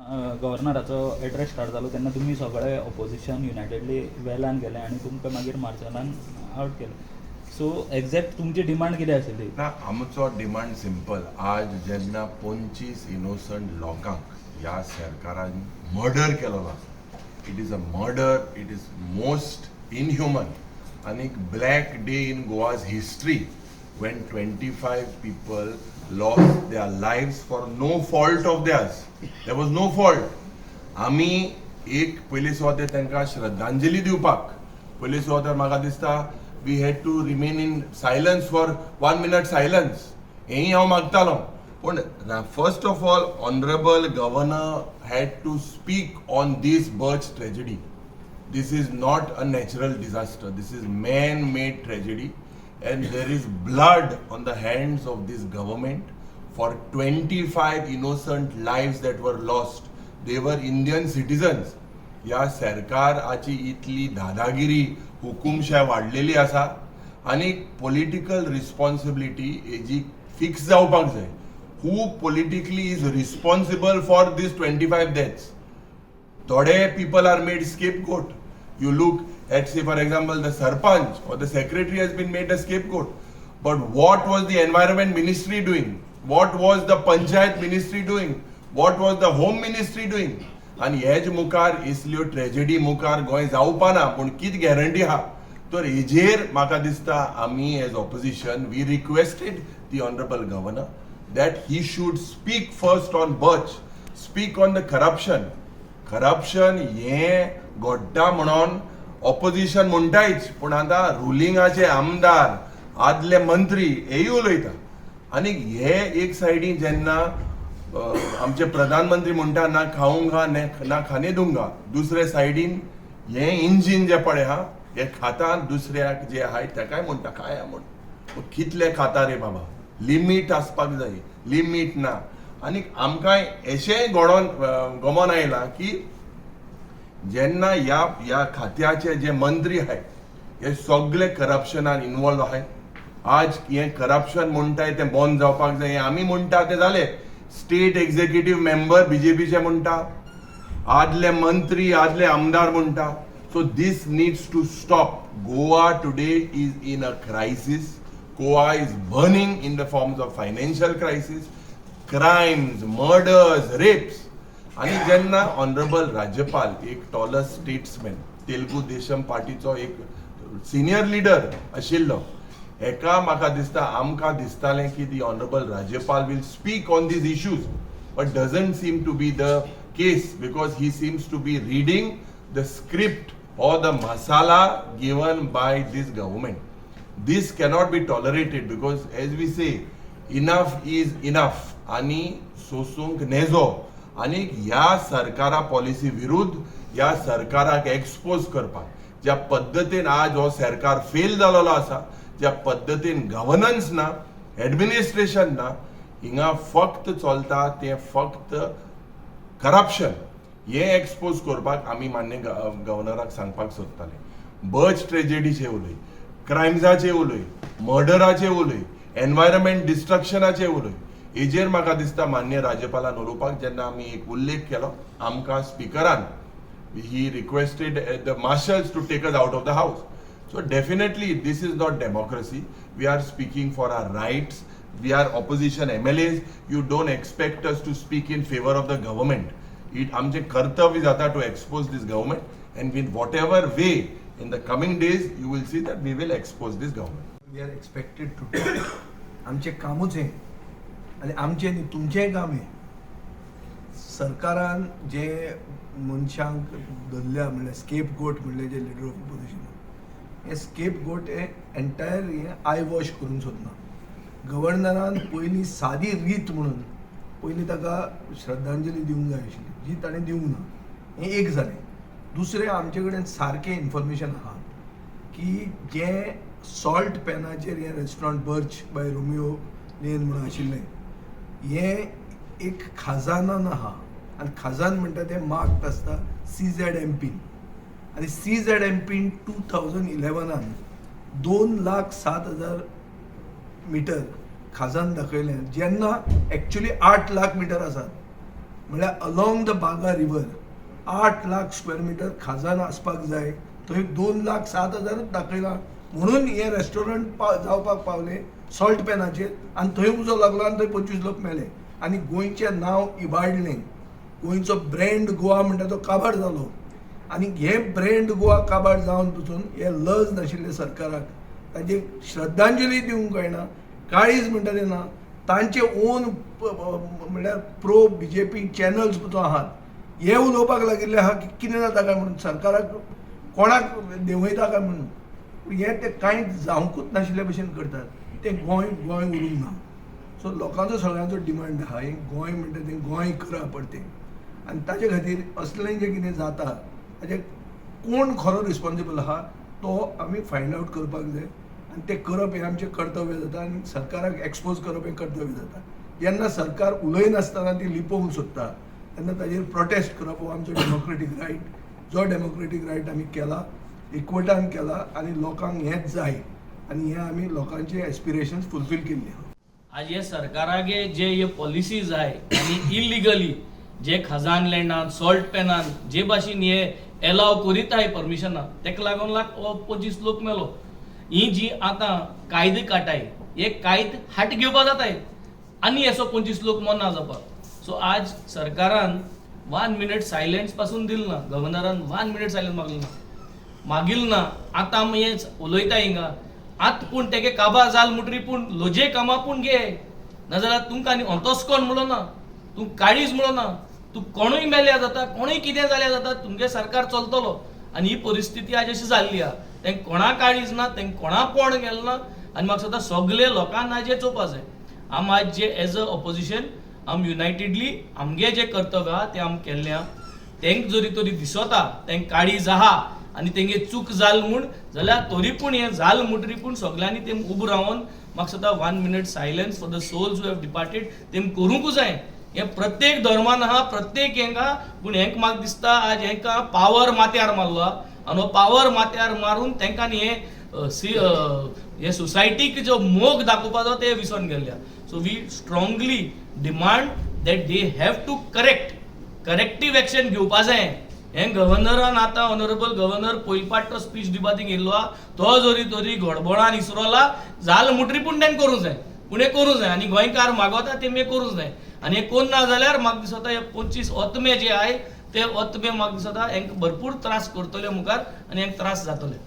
गव्हर्नराचो address start जालो तेन्ना तुमी सगळे ऑपोजिशन युनायटेडली वेलान गेले आनी तुमकां मागीर मार्शलान आवट केले. सो एग्जॅक्ट तुमची डिमांड कितें आशिल्ली? ना, आमचो डिमांड सिंपल. आज जेन्ना 25 इनोसंट लोकांक ह्या सरकारान मर्डर केलेलो आसा, it is a murder, it is most inhuman आनी black day in Goa's history when 25 people lost their lives for no fault of theirs. There was no fault. आमी एक पयले सुवातेर तांकां श्रद्धांजली दिवपाक, पयले सुवातेर म्हाका दिसता we had to remain in silence for one minute silence, हेंय हांव मागतालो. पूण first of all, honourable governor had to speak on this Birch tragedy. This is not a natural disaster. This is man-made tragedy, and there is blood on the hands of this government for 25 innocent lives that were lost. They were Indian citizens. ह्या सरकाराची इतली दादागिरी, हुकुमशाय वाडलेली आसा आनी political responsibility हेजी fix जावपाक जाय. Who politically is responsible for this 25 deaths? थोडे people are made scapegoat. You look at, say, for example, the sarpanch or the secretary has been made a scapegoat. But what was the environment ministry doing? What was the panchayat ministry doing? What was the home ministry doing? आनी has मुखार इसल्यो tragedy मुखार गोंय जावपा ना पूण कितें guarantee आहा? तर हेजेर म्हाका दिसता आमी as opposition, we requested the honourable governor that he should speak first on Birch, speak on the corruption. Corruption हें घडटा म्हणून ऑपोजिशन म्हणटायच, पूण आतां रुलिंगाचे आमदार, आदले मंत्री हेय उलयता. आनी हे एक सायडीन जेन्ना आमचे प्रधानमंत्री म्हणटा, "ना खाऊंगा, ना खाने दूंगा," दुसरे सायडीन हे इंजीन जे पळय आहा, हे खाता, दुसऱ्याक जे आहाय तेकाय म्हणटा खाया म्हण. कितले खाता रे बाबा? लिमीट आसपाक जाय, लिमीट ना. आनी आमकां अशेंय घडोन गमोन आयलां की जेन्ना ह्या ह्या खात्याचे जे मंत्री आहाय, हे सगळे करप्शनान इनवॉल्व आहाय. आज हें करप्शन म्हणटाय तें बंद जावपाक जाय हें आमी म्हणटा तें जालें. स्टेट एक्झिक्युटीव मेंबर बीजेपीचे म्हणटा, आदले मंत्री, आदले आमदार म्हणटा. So this needs to stop. Goa today is in a crisis. Goa is burning in the forms of financial crisis, crimes, murders, rapes. आणि जेन्ना ऑनरेबल राज्यपाल, एक टॉलर स्टेट्समॅन, तेलुगू देशम पार्टीचो एक सिनियर लिडर आशिल्लो, हेका म्हाका दिसता, आमकां दिसतालें की the honourable राज्यपाल will speak on these issues, but doesn't seem to be the case because he seems to be reading the script or the masala given by this government. This cannot be tolerated because, as we say, enough is enough. आणि सोसूंक नेजो. आनी ह्या सरकारा policy विरुद्ध, ह्या सरकाराक expose करपाक, ज्या पद्दतीन आज हो सरकार फेल जालेलो आसा, ज्या पद्दतीन गव्हर्नन्स ना, एडमिनिस्ट्रेशन ना, हिंगा फक्त चलता तें फक्त करप्शन, हें एक्सपोज करपाक आमी मान्य गव्हर्नराक सांगपाक सोदताले. बर्च ट्रेजेडीचे उलय, क्रायम्साचे उलय, मर्डराचे उलय, एनवायरमेंट डिस्ट्रक्शनाचे उलय, हेजेर म्हाका दिसता मान्य राज्यपालान उलोवपाक जेन्ना आमी एक उल्लेख केलो, आमकां स्पिकरान he requested the marshals to take us out of the house. So definitely this is not democracy. We are speaking for our rights. We are opposition MLAs. You don't expect us to speak in favor of the government. It आमचें कर्तव्य जाता to expose this government, and in whatever way, in the coming days you will see that we will expose this government. We are expected to. आमचें कामूच हें आनी आमचें न्ही, तुमचेंय काम हें. सरकारान जे मनशांक धरल्या, म्हणल्यार स्केप गोट म्हणलें जे लिडर ऑफ ऑपोजिशन, हें स्केप गोट हें एंटायर हें I wash करूंक सोदना. गव्हर्नरान पयलीं सादी रीत म्हणून पयलीं ताका श्रद्धांजली दिवंक जाय आशिल्ली, जी ताणें दिवंक ना. हें एक जालें. दुसरें, आमचे कडेन सारकें इन्फॉर्मेशन आहा की जें सॉल्ट पॅनाचेर हें restaurant Birch by Romeo Lane म्हणून आशिल्लें, हें एक खाजानान आहा आनी खाजान म्हणटा तें मार्क्ड आसता सीझेड एमपीन. आनी सीझेड एमपीन 2011आन 2,07,000 मिटर खाजान दाखयलें, जेन्ना एक्चुली 8 लाख मिटर आसात. म्हणल्यार along the Baga river 8 lakh square meter खाजन आसपाक जाय, थंय 2,07,000च दाखयलां. म्हणून हें रेस्टॉरंट जावपाक पावलें सॉल्ट पॅनाचेर आनी थंय उजो लागलो आनी थंय 25 लोक मेले आनी गोंयचें नांव इबाडलें. गोंयचो ब्रँड गोवा म्हणटा तो काबार जालो आनी हे ब्रँड गोवा काबार जावन पसून हे लज नाशिल्ले सरकाराक ताजेर श्रद्धांजली दिवंक कळना, काळीज म्हणटा तें ना. तांचे ओन म्हणल्यार प्रो बीजेपी चॅनल्स पसून आहात, हे उलोवपाक लागिल्ले आहा की कितें जाता काय म्हणून, सरकाराक कोणाक देंवयता काय म्हणून. पूण हें तें कांय जावंकूच नाशिल्ले भशेन करतात. तें गोंय गोंय उरूंक ना. सो लोकांचो सगळ्यांचो डिमांड आहा, हें गोंय म्हणटा तें गोंय करा परतें. आनी ताजे खातीर असलें जें कितें जाता ताजें कोण खरो रिस्पॉन्सिबल आहा तो आमी फायंड आवट करपाक जाय आनी तें करप हें आमचें कर्तव्य जाता आनी सरकाराक एक्सपोज करप हें कर्तव्य जाता. जेन्ना सरकार उलयनासतना ती लिपोवंक सोदता तेन्ना ताजेर प्रोटेस्ट करप हो आमचो डेमोक्रेटीक रायट, जो डेमोक्रेटीक रायट आमी केला, एकवटान केला आनी लोकांक हेंच जाय आनी हें आमी लोकांचे एस्पिरेशन्स फुलफील केल्ले आहा. आज हे सरकारागे जे हे पॉलिसीज आहाय आनी इलिगली जे खजान लँडान, सॉल्ट पॅनान जे भाशेन हे एलाव करीताय परमिशनां, तेका लागून लाग हो 25 लोक मेलो. ही जी आतां कायदे काटाय, हे कायदे हाट घेवपा जाताय आनी असो 25 लोक मरना जावपाक. सो आज सरकारान वन मिनट सायलेन्स पासून दिल ना, गव्हर्नरान वन मिनट सायलेन्स मागलें ना, मागील ना. आतां आमी हें उलयता हिंगा आतां, पूण तेगे काबार जाल म्हणटरी पूण लजे कामां पूण घे, नाजाल्यार तुमकां आनी अंतस्कोण म्हणून ना, तूं काळीज म्हणून ना. तूं कोणूय मेल्यार जाता, कोणूय कितें जाल्यार जाता, तुमगे सरकार चलतलो. आनी ही परिस्थिती आज अशी जाल्ली आहा, तेंक कोणा काळीज ना, तेंक कोणा पोण गेलें ना. आनी म्हाका दिसता सगळे लोकांक आज हें चोवपा जाय. आम आज जे एज अ ऑपोजिशन आम युनायटेडली आमगे जें कर्तव्य आहा तें आम केल्लें आहा. तेंक जरी तरी दिसता तेंक काळीज आहा आनी तेंगे चूक जाल म्हूण जाल्यार तरी पूण हें जाल म्हणटरी पूण सगल्यांनी तें उबो रावन म्हाका दिसता one minute silence for the souls who have departed तेम करूंकूच जाय. हें प्रत्येक धर्मान आहा, प्रत्येक हेंका. पूण हेंक म्हाका दिसता आज हेंकां पावर माथ्यार मारलो आहा आनी हो पावर माथ्यार मारून तेंकां हें सी हे सोसायटीक जो मोग दाखोवपाचो ते विसरून गेल्ले. So we strongly demand that they have to corrective action घेवपा जाय. हें गव्हर्नरान आतां ऑनरेबल गव्हर्नर पयले पाट तो स्पीच दिवपा थिंग येयल्लो आहा, तो जरी तरी गडबडान इसरोला जाल म्हणटरी पूण तेणें करूंक जाय, पूण हें करूंक जाय आनी गोंयकार मागोता तेमी हें करूंक जाय. आनी हें कोन्ना जाल्यार म्हाका दिसता हे 25 ओतमे जे आहाय ते ओतमे म्हाका दिसता हेंकां भरपूर त्रास करतले मुखार आनी हेंकां त्रास जातले.